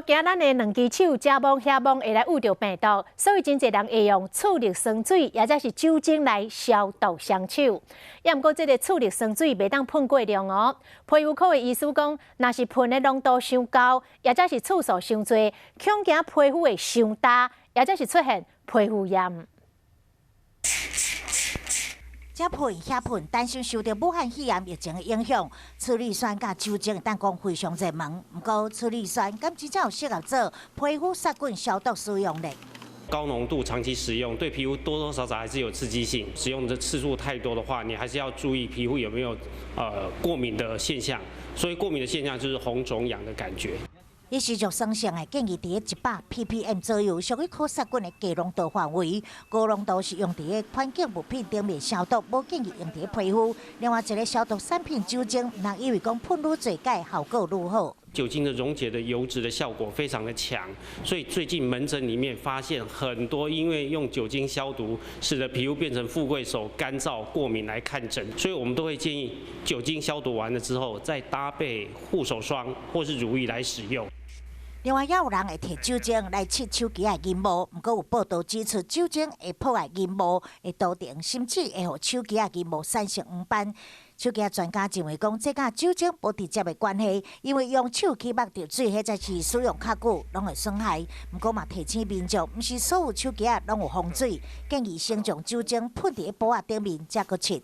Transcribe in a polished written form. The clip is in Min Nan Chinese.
驚咱的兩支手遮摸遐摸會來搝著病毒，所以真濟人會用次氯酸水，抑者是酒精來消毒雙手。抑毋過這个次氯酸水袂當噴過量哦。皮膚科的醫師講，若是噴的濃度傷高，抑者是次數傷濟，恐驚皮膚會傷焦，抑者是出現皮膚炎。遮噴遐噴，擔心受著武漢肺炎疫情的影響，次氯酸佮酒精當講非常熱門。毋過次氯酸敢真正有適合做皮膚殺菌消毒使用呢？高濃度長期使用，對皮膚多多少少還是有刺激性。使用的次數太多的話，你還是要注意皮膚有沒有過敏的現象。所以過敏的現象就是紅腫癢的感覺。醫師就酸性的建議佇100 ppm 左右，屬於可殺菌的低濃度範圍。高濃度是用佇環境物品頂面消毒，無建議用佇皮膚。另外一个消毒產品酒精，毋通以為講噴愈濟，才會效果愈好。酒精的溶解的油脂的效果非常的強，所以最近門診裡面發現很多因為用酒精消毒，使得皮膚變成富貴手、乾燥、過敏來看診，所以我們都會建議酒精消毒完了之後，再搭配護手霜或是乳液來使用。另外，也有人會提酒精來拭手機仔螢幕，毋過有報道指出，酒精會破壞螢幕的鍍層，甚至會予手機仔螢幕產生黃斑。手機仔專家認為講，這佮酒精無直接的關係，因為用手去目著水或者是使用較久，攏會損害。毋過嘛提醒民眾，毋是所有手機仔攏有防水，建議先將酒精噴佇布仔頂面，才閣拭。